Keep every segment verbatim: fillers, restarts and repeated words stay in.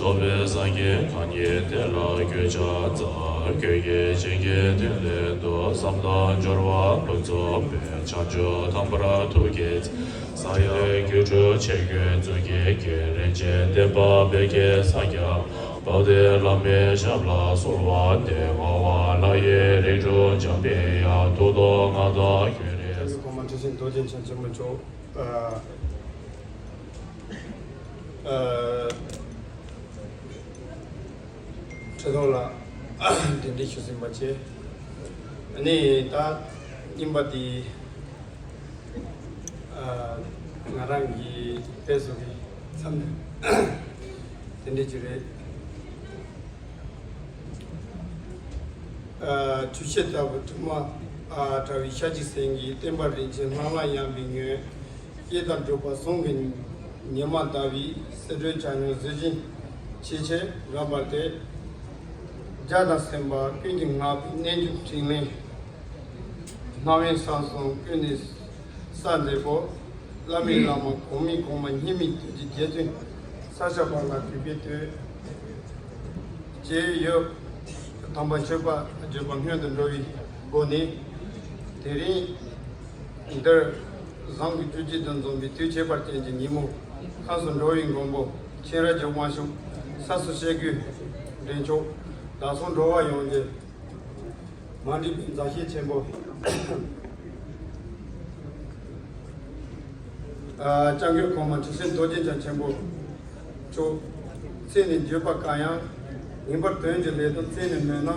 རྫོགས་པའི་སངས་རྒྱས་གང་ཉིད་དེ་ལ་གུས་ཕྱག་འཚལ། ཀུན་གྱིས་བྱིན་གྱིས་མཐུན་ལས་བཏུད། བསམ་དོན་འབྱོར་བ་ཀུན་རྫོགས་པའི། བྱང་ཆུབ་ཐོབ་པར་ཐུགས་བསྐྱེད། སངས་རྒྱས་ཀྱི་རྒྱུད་སྤྲུལ་ཆོས་ཀྱི་མཛོད་ཀྱི་རྒྱན། རིན་ཆེན་བསྟན་པ་བོད་ཀྱི་ས་སྐྱ་པ། དཔལ་ལྡན་བླ་མའི་ཞབས་ལ་གསོལ་བ་འདེབས། ངག་དབང་ལྷ་ཡི་རིགས་དྲུག་འཇམ་པའི་དབྱངས། ཐུགས་ཐོག་མངའ་བདག་ཁྱོད་རེད། གོང་མ་ཁྲི་ཆེན་རྡོ་རྗེ་འཆང་ཆེན་པོ་མཆོག་ཨ་ཨ་ཁྲི་སྟོང་ལ་གདན་འདྲེན་ཞུ་ཟིན་པ་བཅས། ཨ་ནི་ད་རྙིང་པ་འདི་ཨ་ང་རང་གི་དཔེ་བཟོ་གི་མཚམས་ནས་གདན་འདྲེན་ཞུ་རེད། ཨ་ཆུ་ཤེལ་ལྟ་བུ་དྲི་མ་ཨ་བྲལ་བའི་ཤཱཀྱའི་སེང་གེ། བསྟན་པ་རིན་ཆེན་ལྷང་ལྷང་ཡངས་པའི་ངོས། སྐྱེས་དང་འགྲོགས་པ་ཟུང་གི་ཉི་མ་ཟླ་བའི། གསེར་སྒྲེན་ཆ་སྙོམས་གཟི་བྱིན་ཆེ་ཆེར་རབ་འབར་ཏེ། བརྒྱ་དང་ཟིན་པ་ཀུན་གྱིས་བསྔགས་པའི་རྣལ་འབྱོར་ཕྲིན་ལས། སྣང་བས་བསམ་གསུམ་ཀུན་ནས་གསལ་མཛད་པོ། བླ་མའི་བླ་མ་གོང་མའི་གོང་མ་སྙིགས་མའི་དུས་ཀྱི་རྗེ་བཙུན། ས་སྐྱ་པ་ལ་གུས་པས་བཏུད། ཅེས་ཡོད། དམ་པ་ཆོས་པ་བརྗོད་པ་སྔོན་དུ་འགྲོ་བའི་སྒོ་ནས། དེ་རིང་འདིར་བཟང་གི་བཅུ་གཅིག་ཏུ་འཛོམས་པའི་དུས་ཁྱད་པར་ཅན་གྱི་ཉིན་མོ། ཁམས་སུ་འགྲོ་བའི་མགོན་པོ་མཁྱེན་རབ་ཀྱི་དབང་ཕྱུག་ས་སུ་གཤེགས་དགོས་འདྲེན་མཆོག། བདག་སོགས་འགྲོ་བ་ཡོངས་ཀྱི་མ་འདྲིས་པའི་མཛའ་བཤེས་ཆེན་པོ། ཨ་སྐྱབས་མགོན་གོང་མ་ཁྲི་སེང་རྡོ་རྗེ་འཆང་ཆེན་པོ་མཆོག་མཚན་ནས་བརྗོད་པ་དཀའ་ཡང་། ངེས་པར་དོན་གྱི་ལས་དང་བཙན་ནས་སྨོས་ན།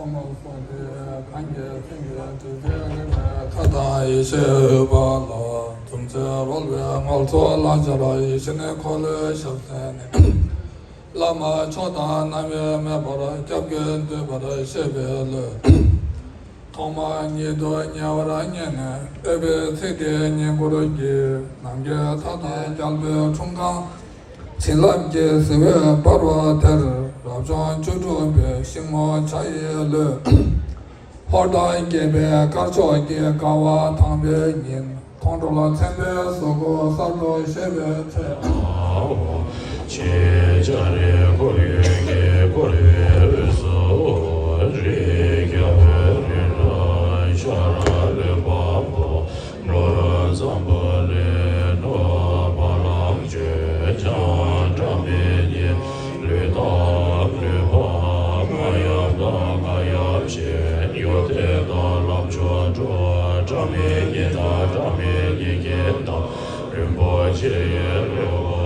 ཨོཾ་སྭ་སྟི། གང་གི་མཚན་གྱི་དྲི་ཟའི་རིག་པའི་ཁ་དང་ཡེ་ཤེས་འོད་འབར་ལ། འཛུམ་ཚེ་རོལ་པའི་དངོས་གཙོ་ལ་སྦྱར་བ་ཡིད་བཞིན་འཁོར་ལོའི་ཞབས་ཟུང་ནས། བླ་མ་མཆོག་དང་རྣམ་དབྱེ་མེད་པར་སྐྱབས་ཀྱིས་འདུད་པར་བཞེད་པའི་བློས། ཐོག་མ་ཉིད་དུ་ཉེ་བར་མཉེས་ནས་ཨེ་ཕའི་ཚིག་དེ་སྙན་འབུལ་གྱིས། ནམ་མཁའི་མཐའ་དང་རྒྱལ་པོའི་འཁྲུངས་སྐར། བྱིན་རླབས་ཀྱི་བཟི་འོད་འབར་བ་དེར། རབ་བྱུང་བཅུ་དྲུག་པའི་ཤིང་མོ་བྱ་ཡི་ལུས། ཧོར་དང་རྒྱལ་པོའི་དཀར་ཕྱོགས་ཀྱི་དགའ་བ་དང་པོའི་ཉིན། མཐོང་གྲོལ་མཚན་དཔེའི་གཟུགས་སྐུ་གསར་དུ་བཞད་པའི་ཚེ། ཆེས་སྦྱར་རེ་འཁོར་ཡུག་གིས་བསྐོར་བའི་དབུས་སུ། རིའི་རྒྱལ་པོའི་རི་རབ་ཤར་ལུས་འཕགས་པོ། འགྲོ་བའི་འཛམ་བུ་གླིང་ནུབ་བ་ལང་སྤྱོད། བྱང་སྒྲ་མི་སྙན་ལུས་དང་ལུས་འཕགས་རྔ་ཡབ་དང་རྔ་ཡབ་ཆེན། ཡུལ་སྡེ་དང་ལམ་མཆོག་དྲུག་སྒྲ་མི་སྙན་དང་སྒྲ་མི་སྙན་གྱི་མདངས། རིན་པོ་ཆེ་ཡི་ལུས་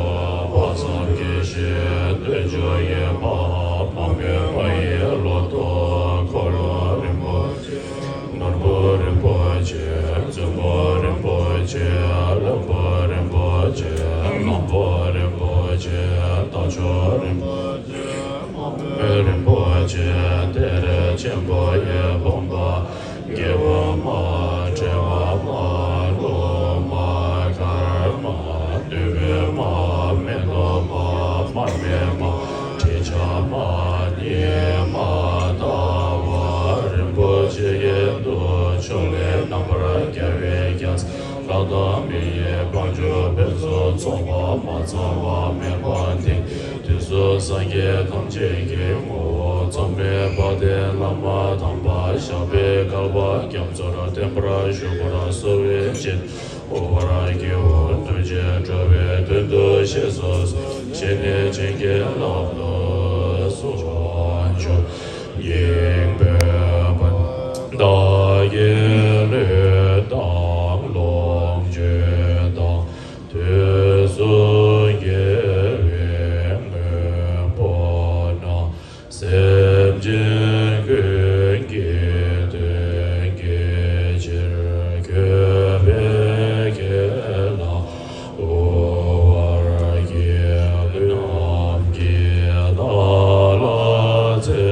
འཕགས་དཔག་བསམ་གྱི་ཞིང་། འདོད་འཇོ་ཡི་འཕགས་མ་མོས་པ་ཡི་ལོ་ཏོག་འཁོར་ལོ་རིན་པོ་ཆེ། ནོར་བུ་རིན་པོ་ཆེ། བཙུན་མོ་རིན་པོ་ཆེ། བློན་པོ་རིན་པོ་ཆེ། བློན་པོ་རིན་པོ་ཆེ། རྟ་མཆོག་རིན་པོ་ཆེ། མ་མོ་རིན་པོ་ཆེ། གཏེར་ཆེན་པོ་ཡི་བུམ་པ། རྒྱལ་བུ་མ་བྲལ་བ་ དང་མི་ཡི་དཔལ་འབྱོར་ཕུན་སུམ་ཚོགས་པ་མ་ཚང་བ་མེད་པ་འདི་དུས་སུ་སངས་རྒྱས་ཐམས་ཅད་ཀྱི་ངོ་བོ་འཛམ་གླིང་དཔལ་ལྡན་བླ་མ་དམ་པ་ཞབས་པད་བསྐལ་པ་རྒྱ་མཚོར་བརྟན་པར་བཞུགས་པར་གསོལ་བའི་ཕྱིར། འོད་འབར་གྱི་འོད་ཐུགས་རྗེས་འགྲོ་བའི་དོན་དུ་གཤེགས་སུ་གསོལ། ཞལ་ནས་བྱིན་གྱིས་བརླབ་ཏུ་གསོལ། དབང་ཕྱུག་སྙིང་པོའི་དཔལ་བདག་གི་ལུས་དང་ལོངས་སྤྱོད་དང་དུས་གསུམ་དགེ་བའི་དངོས་པོ་རྣམས། སེམས་ཅན་ཀུན་གྱི་དོན་གྱི་ཕྱིར་མཁྱེན་པའི་ཁས་བླངས། འོད་འབར་གྱི་ལུས་རྣམས་ཀྱིས་བདག་ལ་བརྩེ་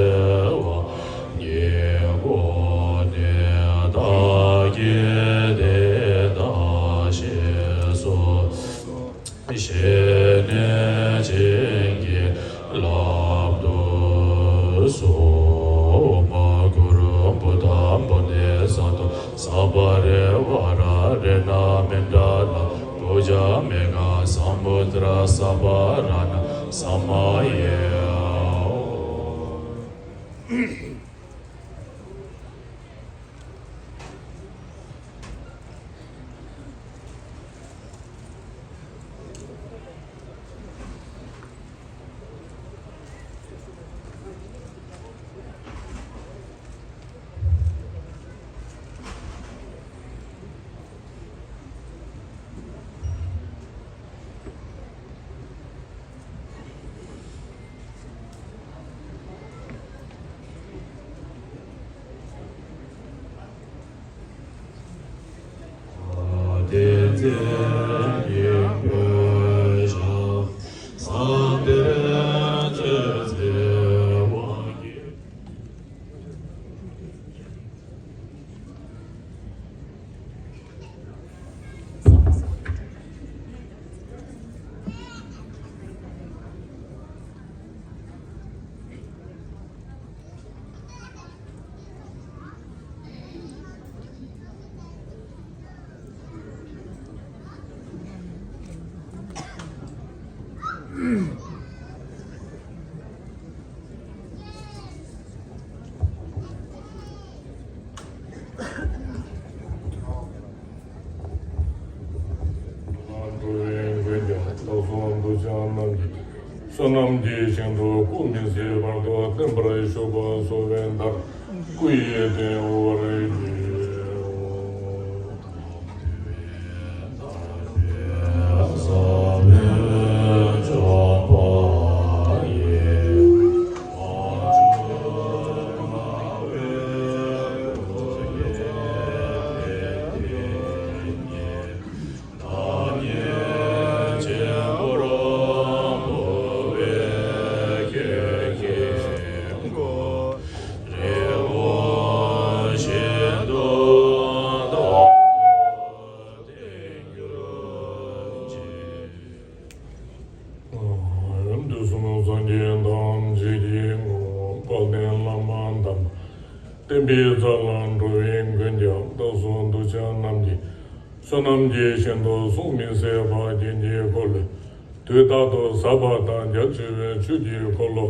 བ་བསྙེན་བཀུར་ནས། བདག་གིས་དེ་དག་གཤེགས་སུ་གསོལ། ཞལ་ནས་བྱིན་གྱིས་བརླབ་ཏུ་གསོལ། ཨོཾ་གུ་རུ་བུདྡྷ་བོ་དྷི་སཏྭ་སརྦ་རི་ཝཱ་ར་རཏྣ་མཎྜ་ལ་པུ་ཇ་མེ་གྷ་སཾ་བུ་ཏྲ་སརྦ་རཏྣ་ས་མ་ཡེ། འགྲོ་བའི་མགོན་ཀྱང་བདག་སོགས་འདུ་བྱེད་རྣམས་ཀྱི། བསོད་ནམས་ཀྱི་ཞིང་དུ་སྐུ་མི་ཟད་བར་དུ་བརྟན་པར་བཞུགས་པ་གསོལ་བའི་བདག། སྐུ་ཡི་སྟེང་འོད་འབར་གྱི། དུས་གསུམ་སངས་རྒྱས་ཐམས་ཅད་ཀྱི་ངོ་བོ་དཔལ་ལྡན་བླ་མ་དམ་པ། བསྟན་པའི་རྩ་ལ་འགྲོ་བའི་མགོན་ཀྱང་བདག་སོགས་འདུ་བྱེད་རྣམས་ཀྱི། བསོད་ནམས་ཀྱི་ཞིང་དུ་གསུང་མི་ཟད་པ་རྒྱན་གྱི་འཁོར་ལོས་དུས་རྟག་ཏུ་ཟབ་པ་དང་རྒྱ་ཆེ་བའི་ཆོས་ཀྱི་འཁོར་ལོ་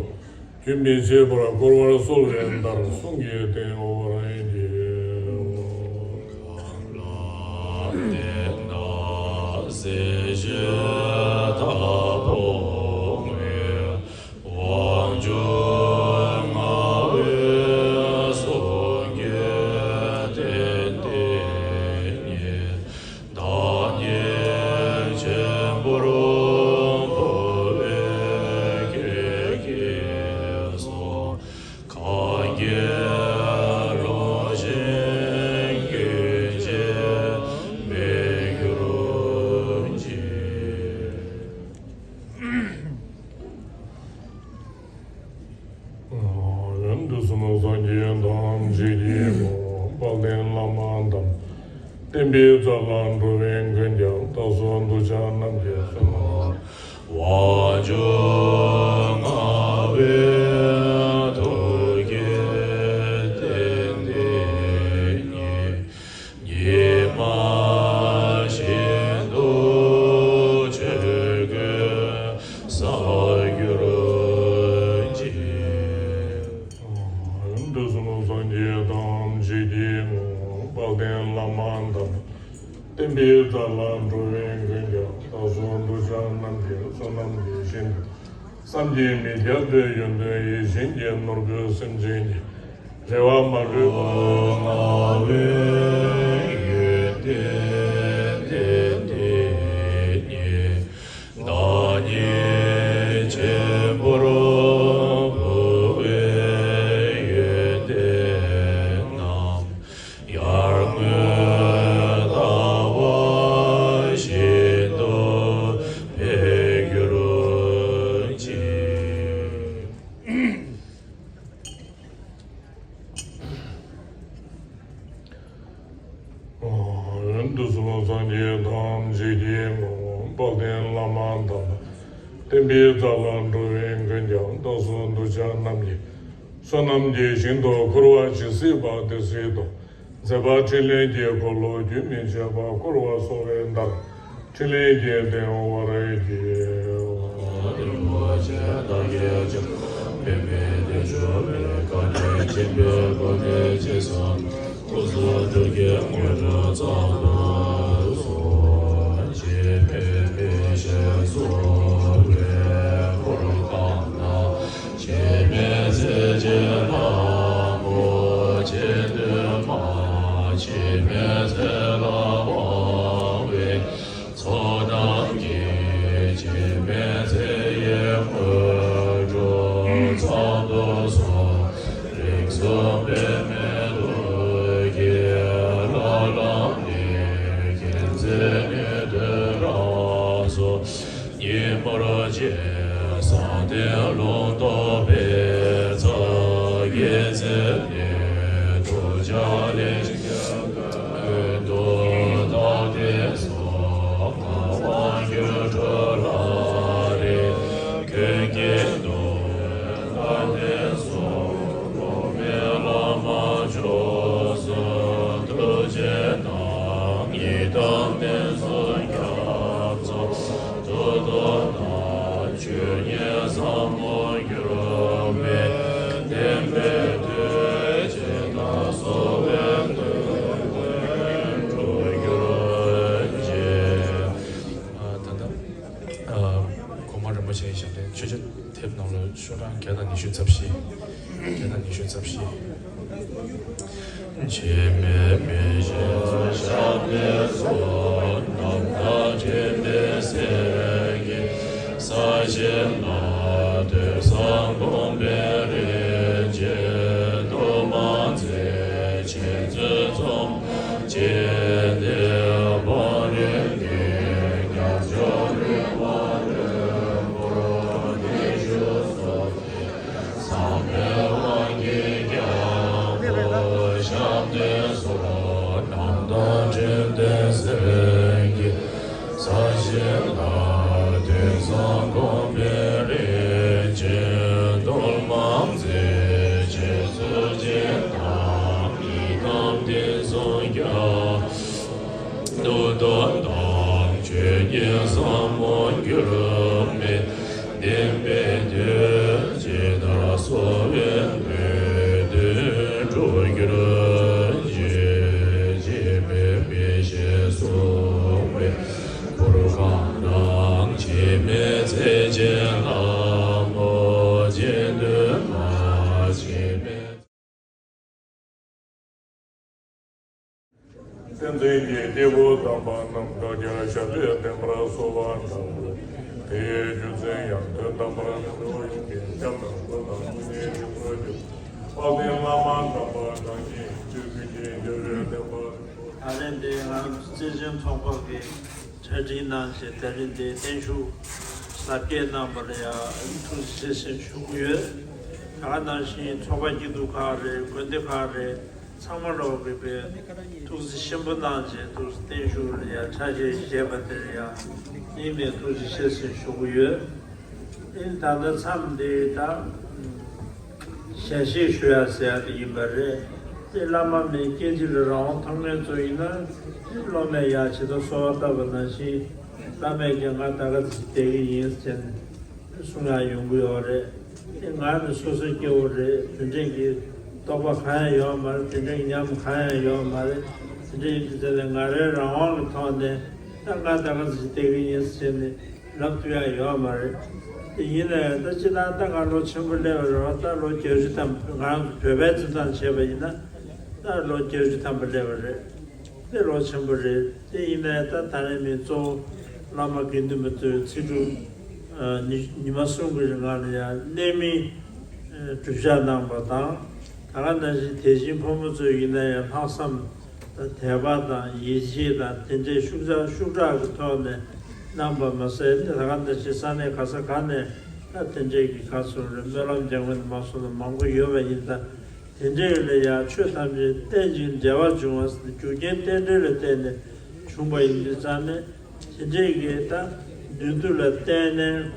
རྒྱུན་མི་འཆད་པར་བསྐོར་བར་གསོལ་བའི་བདག། གསུང་གི་སྟེང་འོད་འབར་གྱི། བདག་ཉིད་ཆེན་པོར་འཕོ་བའི་ཁྱེད་ཀྱིས་སོ། གང་གི་ལུང་བཞིན་ཀུན་བྱེད་མི་འགྱུར་ཅིག། དུས་གསུམ་སངས་རྒྱས་ཐམས་ཅད་ཀྱི་ངོ་བོ་དཔལ་ལྡན་བླ་མ་དམ་པ། བསྟན་པའི་རྩ་ལ་འགྲོ་བའི་མགོན་ཀྱང་བདག་སོགས་འདུ་བྱེད་རྣམས་ཀྱི་བསོད་ནམས། དབང་ཕྱུག་ལྔ་པའི་ཐུགས་ཀྱི་རྟེན་འདི་ཉིད། ཉི་མ་བཞིན་ བསྟན་པའི་རྩ་ལ་འགྲོ་བའི་མགོན་སྐྱབས། བདག་སོགས་གདུལ་བྱ་རྣམས་ཀྱི་བསོད་ནམས་ཀྱི་ཞིང་དུ། བསམ་གྱིས་མི་ཁྱབ་པའི་ཡོན་ཏན་ཡིད་བཞིན་གྱི་ནོར་བུ་སེམས་ཅན་གྱི། རེ་བ་མ་ལུས་པ། བསྔགས་པའི་ཡོན་ཏན་ལྡན་དེ་ཉིད། བདག་ཉིད་ཆེན་པོར་བསྔགས་པའི་ཡོན་ཏན་རྣམས། ཡར་ངོའི་ཟླ་བ་བཞིན་དུ་འཕེལ་གྱུར་ཅིག། འོ། དུས་གསུམ་སངས་རྒྱས་ཐམས་ཅད་ཀྱི་ངོ་བོ་དཔལ་ལྡན་བླ་མ་དམ་པ། བསྟན་པའི་རྩ་ལ་འགྲོ་བའི་མགོན་སྐྱབས། བདག་སོགས་གདུལ་བྱ་རྣམས་ཀྱི་བསོད་ནམས་ཀྱི་ཞིང་དུ་འཁོར་བ་ཇི་སྲིད་པ་དེ་སྲིད་དུ། མཛད་པ་ཕྲིན་ལས་ཀྱི་འཁོར་ལོ་རྒྱུན་མི་འཆད་པ་བསྐོར་བ་གསོལ་བའི་བརྡར། ཕྲིན་ལས་ཀྱི་སྟེང་འོག་བར་གྱི། རིན་པོ་ཆེ་དག་གི་ཆུ། འཕེན་པའི་དུས་སུ་མི་དགའ་སྟོན། སྦྱིན་པའི་སྒོ་ནས་རྗེས་སུ། སྐུ་གསུང་ཐུགས་ཀྱི་དངོས་གྲུབ་ཙམ་དུ་གསོལ། འཆི་མེད་མི་ཤེས་གསོལ་བའི་འཁོར་གང་ན། འཆི་མེད་ཚེ་ཆེན་ལྷ་མོ་སྤྱན་སྟོན་མ། འཆི་མེད་ཚེ་ལ་དབང་བའི་ཚོགས་རྣམས་ཀྱིས། འཆི་མེད་ཚེ་ཡི་དངོས་གྲུབ་ཚང་དུ་གསོལ། རིགས་གསུམ་པད་མའི་གླུ་གིས་བསླངས་ནས། མཁྱེན་བརྩེ་ནུས་མཐུ་རབ་གསུམ་ཉིན་མོར་བརྗེད། ས་སྟེང་ལུང་རྟོགས་པའི་ཚོགས་ཀྱིས་མཛེས་ནས། ཐུགས་ཀྱང་ལེགས་བྱས་མགོན་དུ་བདག་བསྟེན་སོ། ངག་དབང་སྒྱུ་འཕྲུལ་ལྷ་རིགས་མགོན་གྱི་མདོག། ལྷ་ལྡན་སོགས་གོང་མའི་བླ་མ་མཆོག་གསུམ་ཐུགས་རྗེ་གནང་། ཡི་དམ་ནི་གསུང་སྐྱབས་སུ་ཐུགས་རྗེ་གནང་། ཆོས་ཉིད་ཟབ་མོ་འགྱུར་མེད་བསྟན་པའི་མཐུས། ཇི་ལྟར་གསོལ་བའི་འདོད་པ་འགྲུབ་གྱུར་ཅིག། ཨ། ད་ལྟ། ཨ། གོང་མ་རིན་པོ་ཆེའི་ཞབས་བརྟན་མཆོད་ཆོག་དེབ་ནང་ལ་ཤོག་གྲངས་བརྒྱ་དང་ཉི་ཤུ་རྩ་བཞི། བརྒྱ་དང་ཉི་ཤུ་རྩ་བཞི། འཆི་མེད་མི་ཤེས་ཞབས་ནས་སུ། རྣམ་དག་འདྲེན་པའི་སེང་གེ་ས་གཞི་ལ། ཐོས་བསམ་སྒོམ་པའི་རིན་ཆེན་གཏོར་མ་མཛད། འཆད་རྩོད་རྩོམ་སྤྱན་ལྡན་དཔལ་རི་ནས། རྒྱ་མཚོ་རི་བ་རོལ་པོར་གནས་བཞུགས་སོ། ཚངས་པའི་དབང་གིས་རྒྱལ་པོ་ཞབས་ནས་སུ། རྣམ་དག་འདྲེན་པའི་སེང་གེ་ས་གཞི་ལ། ཐོས་བསམ་སྒོམ་པའི་རིན་ཆེན་གཏོར་མ་མཛད། འཆད་རྩོད་སྤྱན་དང་ཡི་དམ་དེང་སང་རྒྱ། མདོ་དོན་དང་ཆོས་ཉིད་ཟབ་མོ་འགྱུར་མེད་བསྟན་པའི་མཐུས། ཇི་ལྟར་གསོལ་བའི་འདོད་དོན་འགྲུབ་གྱུར་ཅིག། འཆི་མེད་མི་ཤེས་གསོལ་བའི་འཁོར་གང་ན། འཆི་མེད་ཚེ་ཆེན་ལྷ་མོ་སྤྱན་སྟོན་མ། འཆི་མེད། བསྟན་འཛིན་གྱི་སྐྱེས་བུ་དམ་པ་རྣམས་བདག་ཀྱང་ཞབས་པད་བརྟན་པར་གསོལ་བ་འདྲ་བོ། དེའི་རྒྱུ་མཚན་ཡང་དོན་དམ་པར་ནུས་པ་ཡོན་ཏན་སྐྱབས་དང་སྐུ་དང་དངོས་གནས་ཀྱི་ཚོགས་ཀྱི་དཔལ་ལྡན་བླ་མ་དམ་པ་རང་ཉིད་སྤྱིར་ཁུར་གྱི་རྒྱལ་བའི་བསྟན་པ། ད་རེས་འདི་ང་བརྩེ་ཆེན་ཚོགས་པ་གི་གྲ་སྒྲིག་གནང་བྱས། ད་རེས་འདི་བརྟན་བཞུགས་གཟབ་རྒྱས་གནང་བར་ཡང་ཐུགས་རྗེ་ཆེ་ཞུ་གི་ཡོད། ད་ག་ནང་བཞིན་ཚོགས་པ་སྐྱིད་སྡུག་ཁག་རེད། དགོན་སྡེ་ཁག་རེད། ཚང་མ་ལོག་གི་པའི་ཐུགས་རྗེ་ཆེན་པོ་གནང་བྱས། ཐུགས་བརྟན་བཞུགས་ལ་ཡང་ཕྱག་འཚལ་བཞེས་པ་དེར་ཡང་སྙིང་ནས་ཐུགས་རྗེ་ཆེ་ཞེས་ཞུ་གི་ཡོད། ཨེ། ད་ལྟ་མཚམས་འདི་ད་ཞལ་བཞེས་ཞུ་ཡ་ཟེར་ཡ་དེ་ཡིན་པ་རེད། ཨེ། བླ་མ་མའི་སྐྱེ་འཆི་ལ་རང་དབང་ཐོབ་མཁན་ཚོ་ཡིན་ན། སློབ་མས་ཡ་ཇི་ལྟར་གསོལ་བ་བཏབ་པ་ནང་བཞིན། བླ་མས་ཀྱང་ང་ད་ག་ཙམ་བསྡད་ཀྱི་ཡིན་ཟེར་ནས་གསུང་ཡ་ཡོང་གི་ཡོད་རེད། ཨེ། ང་ནི་སོ་སོའི་སྐྱེ་བོ་རེད། དེ་འདྲའི་གི་རྟོགས་པ་གང་ཡང་ཡོད་མ་རེད། དེ་འདྲའི་གི་ཉམས་གང་ཡང་ཡོད་མ་རེད། དེ་འདྲ་ཡིན་དུས་ཙམ་ནས་ང་རའི་རང་དབང་གི་ཐོག་ནས་ད་ང་ད་ག་ཚོད་བསྡད་ཀྱི་ཡིན་ཟེར་ནས་ལབ་ཐུབ་ཡག་ཡོད་མ་རེད། དེ་ཡིན་ན་ཡང་ད་སྤྱིར་བཏང་ད་ང་ལོ་ཆེན་པོ་སླེབས་པ་རེད་བ། ད་ལོ་བརྒྱད་ཅུ་ཐམ་པ། ང་རང་ཚོ་བོད་པའི་འཛིན་སྟངས་བྱས་པ་ཡིན་ན་ད་ལོ་བརྒྱད་ཅུ་ཐམ་པ་སླེབས་པ་རེད། དེ་ལོ་ཆེན་པོ་རེད། དེ་ཡིན་ན་ཡང་ད་ད་རེས་མི་གཙོ་བོ་བླ་མ་དགེ་འདུན་པ་ཚོས་ཚེས་དྲུག་ཉི་ཉི་མ་གསུམ་གྱི་རིང་ལ་ཡང་གནད་སྨིན་སྒྲུབ་ཞག་གནང་པ་དང་། ད་ག་ནང་བཞིན་དད་ཅན་ཕོ་མོ་ཚོས་ཡིན་ན་ཡང་ལྷག་བསམ་དང་དད་པ་དང་ཡིད་ཆེས་དང་དེ་འདྲའི་ཤུགས་དྲག་ཤུགས་དྲག་གི་ཐོག་ནས་གནང་པ་མ་ཟད། ད་ག་ནང་བཞིན་ས་གནས་ག་ས་ག་ནས་ད་དེ་འདྲའི་གི་ག་སོང་རེད། སྨོན་ལམ་རྒྱག་མཁན་མ་སོང་ན་མང་པོ་ཡོད་པ་ཡིན། ད་དེ་འདྲའི་ལ་ཡང་ཆོས་ཐམས་ཅད་རྟེན་ཅིང་འབྲེལ་བར་འབྱུང་བ་ཟེར་ནས་རྒྱུ་རྐྱེན་རྟེན་འབྲེལ་ལ་བརྟེན་ནས་བྱུང་བ་ཡིན་དུས་ཙང་ནས། དེ་འདྲའི་གི་ད་ནུས་མཐུ་ལ་བརྟེན་ནས་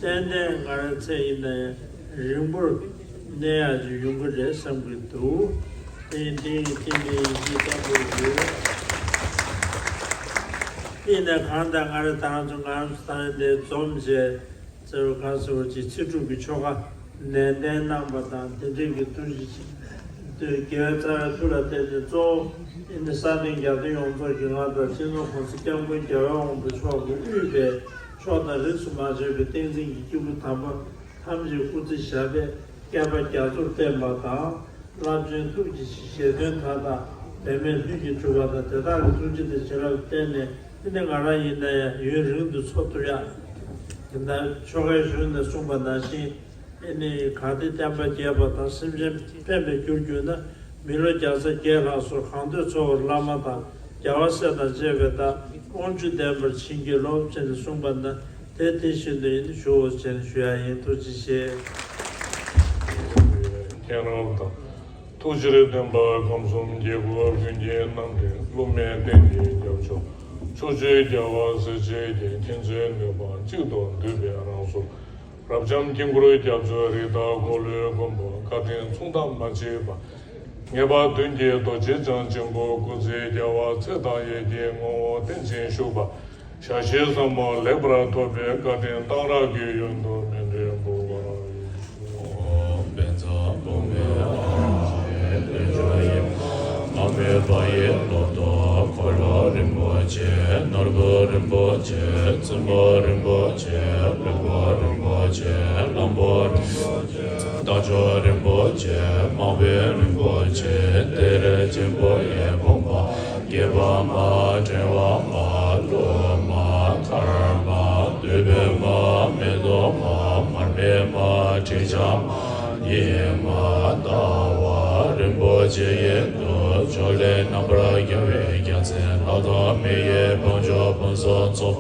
ཏན་ཏན་ང་རང་ཚེ་ཡིན་ན་ཡང་རིང་པོར་གནས་ཡག་ཅིག་ཡོང་གི་རེད་བསམ་གྱི་འདུག་དེ་ཡིན་དེ་ཡིན་དེ་འདྲའི་ཡིད་ཆེས་བརྟན་པོ་ཡོད། དེ་ཡིན་ན་གང་ལྟར་ང་རང་ད་ང་ཚོ་ང་རང་ཚོ་ད་རེས་འདིར་འཛོམས་བྱས། ཟེར་བ་གང་ཟེར་བ་ཅིག་ཚེས་དྲུག་གི་ཆོ་ག་ནན་ཏན་གནང་བ་དང་། དེ་འབྲེལ་གྱི་ཐུགས་རྗེ་ཆེ། དེ་རྒྱལ་བའི་རྩ་བའི་ཐུགས་ལ་བརྟེན་ནས་གཙོ་བོ་ཨ་ནི་ས་སྟེང་རྒྱལ་བསྟན་ཡོངས་རྫོགས་ཀྱི་ང་དང་སྤྱི་ནོར་༸གོང་ས་༸སྐྱབས་མགོན་རྒྱལ་བའི་དབང་པོ་མཆོག་གིས་དབུས་པའི་ཕྱོགས་དང་རིས་སུ་མ་ཆད་པའི་བསྟན་འཛིན་གྱི་སྐྱེས་བུ་དམ་པ་ཐམས་ཅད་སྐུ་ཚེ་ཞབས་པད་བསྐལ་པ་རྒྱ་མཚོར་བརྟན་པ་དང་། རླབས་ཆེན་ཐུགས་ཀྱི་བཞེད་དོན་མཐའ་དག་འབད་མེད་ལྷུན་གྱིས་གྲུབ་པ་དང་། དེ་དག་གི་ཐུགས་རྗེ་དང་བྱིན་རླབས་བརྟེན་ནས་ཨ་ནི་ང་རང་ཡིན་ན་ཡང་ཡུན་རིང་དུ་འཚོ་ཐུབ་ཡག་དེ་ལྟར་ཆོ་གའི་གཞུང་ནས་གསུངས་པ་ནང་བཞིན་ཨ་ནི་གལ་ཏེ་བསྟན་པ་རྒྱས་པ་དང་སེམས་ཅན་ཕན་པར་གྱུར་གྱུར་ན། མི་ལོ་བརྒྱ་རྩ་བརྒྱད་ལྷག་སོགས་གང་འདོད་འཚོ་བར་བླ་མ་དང་རྒྱལ་བ་སྲས་དང་བཅས་པའི་བདག་དབང་ཕྱུག་ལྡན་པར་བྱིན་གྱིས་རློབས་ཅེས་གསུངས་པ་ན། དེ་དེ་བཞིན་དུ་ཡིན་ཞུའོ་ཞེས་ཞུ་ཡ་ཡིན། ཐུགས་རྗེ་ཆེ། མཁྱེན་རབ་དང་། ཐུགས་རྗེར་ལྡན་པ་ཁམས་གསུམ་རྒྱལ་བ་ཀུན་མཁྱེན་རྣམ་འདྲེན། སློབ་མའི་རྟེན་གྱི་རྒྱལ་མཆོག་ཕྱོགས་བཅུའི་རྒྱལ་བ་སྲས་བཅས་ཀྱི། མཁྱེན་བརྩེ་ནུས་པ་གཅིག་ཏུ་བསྡུས་པའི་རང་གཟུགས། རབ་འབྱམས་དཀྱིལ་འཁོར་རྒྱ་མཚོའི་རི་དྭགས་འཁོར་ལོའི་མགོན་པོ། བཀའ་དྲིན་མཚུངས་ཟླ་མ་མཆིས་པ། ངེས་པར་དོན་གྱི་རྡོ་རྗེ་འཆང་ཆེན་པོ་སྐུ་ཚེ་རྒྱལ་བ་ཚེ་དང་ཡེ་ཤེས་ངོ་བོ་རྟེན་ཅིང་བཞུགས་པ། ཞལ་བཞེས་ཟབ་མོ་ལེགས་པར་ཐོབ་པའི་བཀའ་དྲིན་གཏང་རག་གི་ཡོན་དུ་མཎྜལ་འབུལ་བར་ཞུ། ཨོཾ་བཛྲ་བྷཱུ་མི་ཨཱཿཧཱུྃ་ཏེ་ཇོ་ཡེ། མ་མོའི་བ་ཡི་ལོ་ཏོག་འཁོར་ལོ་རིན་པོ་ཆེ། ནོར་བུ་རིན་པོ་ཆེ། བཙུན་མོ་རིན་པོ་ཆེ། ལྷུན་པོ་རིན་པོ་ཆེ། ལྷུན་པོ་རིན་པོ་ཆེ། རྟ་མཆོག་རིན་པོ་ཆེ། དམག་དཔོན་རིན་པོ་ཆེ། གཏེར་ཆེན་པོ་ཡི་བུམ་པ། སྐྱེས་པ་མ། ཕྲེང་བ་མ། ཀླུ་མ། མཁར་མ། བདུད་བྷེ་མ། མེ་ཏོག་མ། མར་མེ་མ། དྲི་ཆབ་མ། ཉི་མ། ཟླ་བ་རིན་པོ་ཆེ་ཡི་མཐུ། ཕྱོགས་ལས་རྣམ་པར་རྒྱལ་བའི་རྒྱལ་མཚན། ལྷ་དང་མི་ཡི་དཔལ་མཆོག་ཕུན་སུམ་ཚོགས།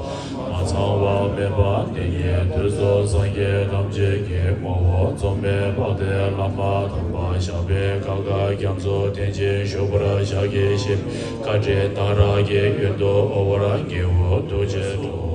མ་ཚང་བ་མེད་པ་འདི་ཉིད། དུས་གསུམ་སངས་རྒྱས་ཐམས་ཅད་ཀྱི། ངོ་བོ་རྫོགས་སྨིན་དཔལ་ལྡན་བླ་མ་དམ་པ། ཞབས་པད་བསྐལ་དཀར་རྒྱ་མཚོ་འདི་ཉིད། བཞུགས་པར་ཕྱག་བགྱིས་ཤིང་། བཀའ་དྲིན་གཏང་རག་གི་ཡོན་དུ། འོད་འབར་དགེ་བའི་ཐུགས་རྗེས་སྤྲོ།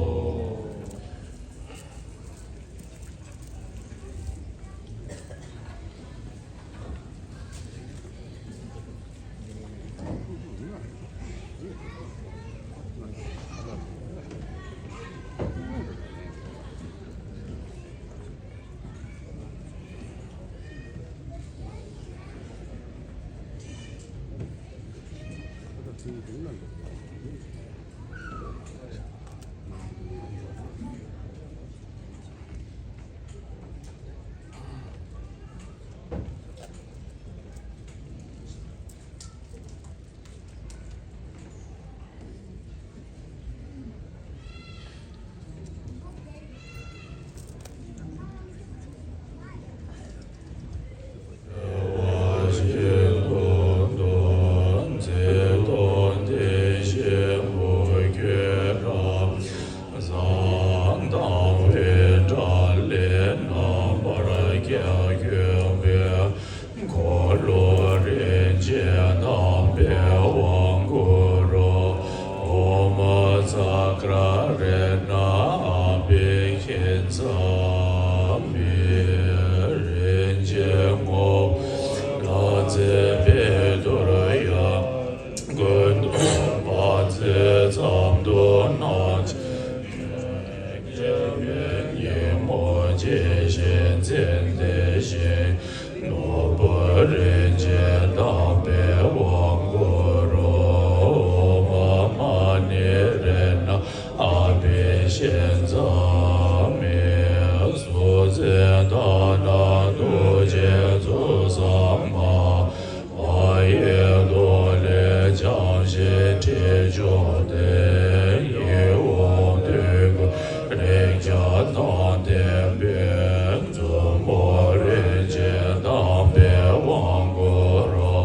ཁྲི་མཆོག་དེ་ཡི་འོག་ཏུ་རིགས་བརྒྱ་དང་ལྡན་པའི་མཛོ་མོ་རིན་ཆེན་དམ་པའི་དབང་བསྐུར་རོ།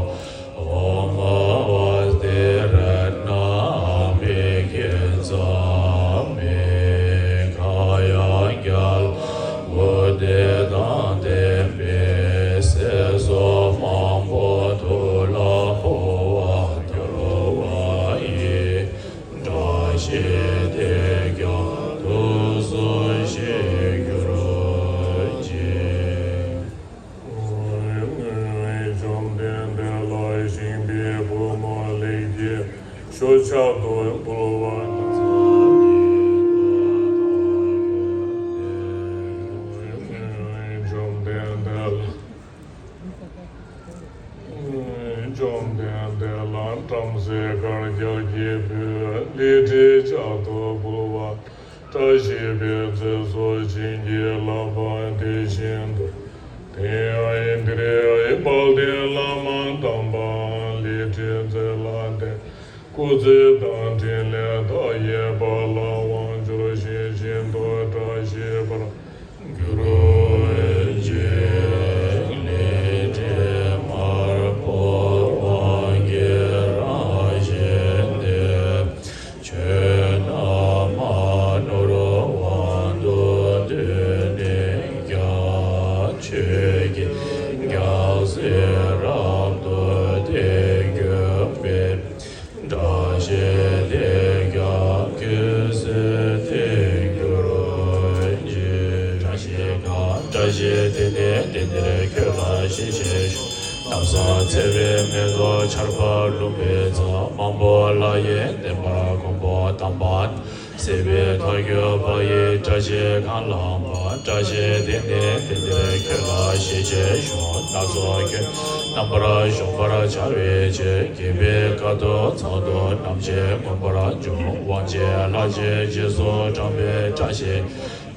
ཨོཾ་ཨ་སྟི་རཏྣ་ཨ་བྷི་ཥིཉྩ་མི་ཁ་ཡ་རྒྱལ་པོ་དེ་དང་ལྡན་པའི་སྲས་སོགས་མང་པོ་དུག་ལ་ཕོག་པར་གྱུར་པ་ཡི། བཀྲ་ཤིས་དེས་ཀྱང་དུག་གསོ་ཞིང་གྱུར་ཅིག། བཅོམ་ལྡན་འདས་ལ་ཞིང་པའི་བུ་མོ་ལེགས་སྐྱེས་ཤོ་ཆབ་ཏུ་འབུལ་བ་དང་། བཅོམ་ལྡན་འདས་ལ། བཅོམ་ལྡན་འདས་ལ་བྲམ་ཟེ་དཀར་རྒྱལ་གྱི་བུས་ལི་ཁྲི་ལྕགས་ཐོག་ཕུལ་བ། བཀྲ་ཤིས་པའི་ཚེ་སྲོག་བྱིན་གྱིས་བརླབས་པ་དེ་བཞིན་དུ། དེ་ཡང་ཨིནྡྲའི་དཔལ་ལྡན་བླ་མ་དམ་པའང་ལི་ཁྲིའི་རྩེ་ལ་བསྡད། སྐུ་ཚེ་དང་འཕྲིན་ལས་མཐའ་ཡས་པ་ལ་དབང་འབྱོར་ཞིང་ཤིན་ཏུ་བཀྲ་ཤིས་པར་གྱུར་ཅིག། ལི་ཁྲི་དམར་པོ་དབང་གི་རང་བཞིན་ཏེ། ཆོས་རྣམས་ནོར་དབང་དུ་འདོད་ནས་ཀྱང་། ཆོས་ཀྱི་རྒྱལ་སྲས་རབ་ཏུ་བརྟན་གྱུར་པའི། བཀྲ་ཤིས་དེས་ཀྱང་ཀུན་གཟིགས་དེར་གྱུར་ཅིག། བཀྲ་ཤིས་ཀྱང་བཀྲ་ཤིས་དེ་ནི་དེང་འདིར་ཁྱོད་ལ་ཞལ་བཞེས་ཤོག། ནམ་སང་ཚེ་བའི་མེ་ཏོག་ཆར་པ་ལུང་པའི་མཚམས། མང་པོ་ལ་ཡང་བརྟེན་པར་གོམས་པ་དམ་པ། སྲིད་པའི་མཐར་གྱུར་པ་ཡི་བཀྲ་ཤིས་གང་ལགས་པ། བཀྲ་ཤིས་དེ་ནི་དེང་འདིར་ཁྱོད་ལ་ཞལ་བཞེས་ཤོག། སྣ་ཚོགས་ཁྱོད་རྣམ་པར་གཞོམ་པར་བྱ་བའི་ཕྱིར། སྐྱེ་བའི་དཀའ་ཐུབ་ཚང་དུ་རྣམ་ཤེས་མངོན་པར་འབྱུང་། དབང་ཆེན་ལྷ་ཆེན་རྗེས་སུ་འབྲང་བའི་བཀྲ་ཤིས།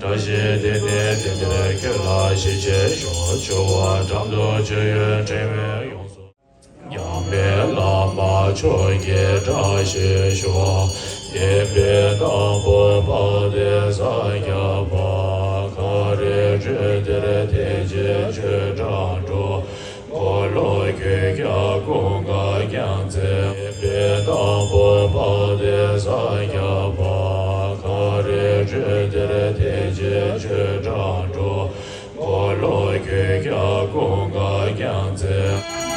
བཀྲ་ཤིས་དེ་ནི་དེང་འདིར་ཁྱོད་ལ་ཞལ་བཞེས་ཤོག། ཆོས་དབང་འགྲན་བསྡུར་སྤྱོད་ཡུལ་ཕྲེང་བའི་ཡོངས་སུ། མྱ་ངན་ལས་མ་ཆོག་གི་བཀྲ་ཤིས་ཤོག། བསྟན་པའི་དང་པོ་དཔལ་ལྡན་ས་སྐྱ་པ། ཁ་རས་ཁྲོད་འདིར་ཐེག་ཆེན་ཆོས་གྲགས་འགྲོ། འཁོར་ལོ་ཁྱོད་ཀྱང་ཀུན་དགའ་རྒྱལ་མཚན། བསྟན་པའི་དང་པོ་དཔལ་ལྡན་ས་སྐྱ་པ། ཁ་རས་ཁྲོད་འདིར་ཐེག་ཆེན་ཆོས་གྲགས་འགྲོ། འཁོར་ལོ་ཁྱོད་ཀྱང་ཀུན་དགའ་རྒྱལ་མཚན།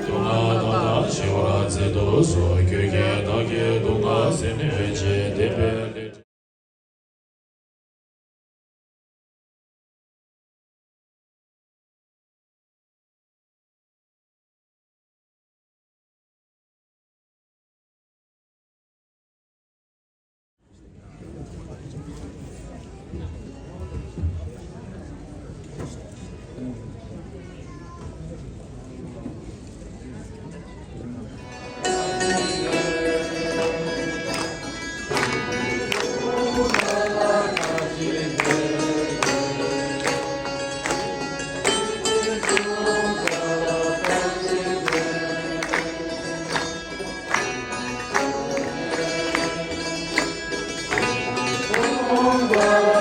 སྡུག་བསྔལ་དག་ན་ཞི་བར་མཛད་དུ་གསོལ། ཁྱོད་ཀྱིས་བདག་གི་སྡུག་བསྔལ་སེལ་ནུས་ཤིང་། བསྟན་པའི་ལས་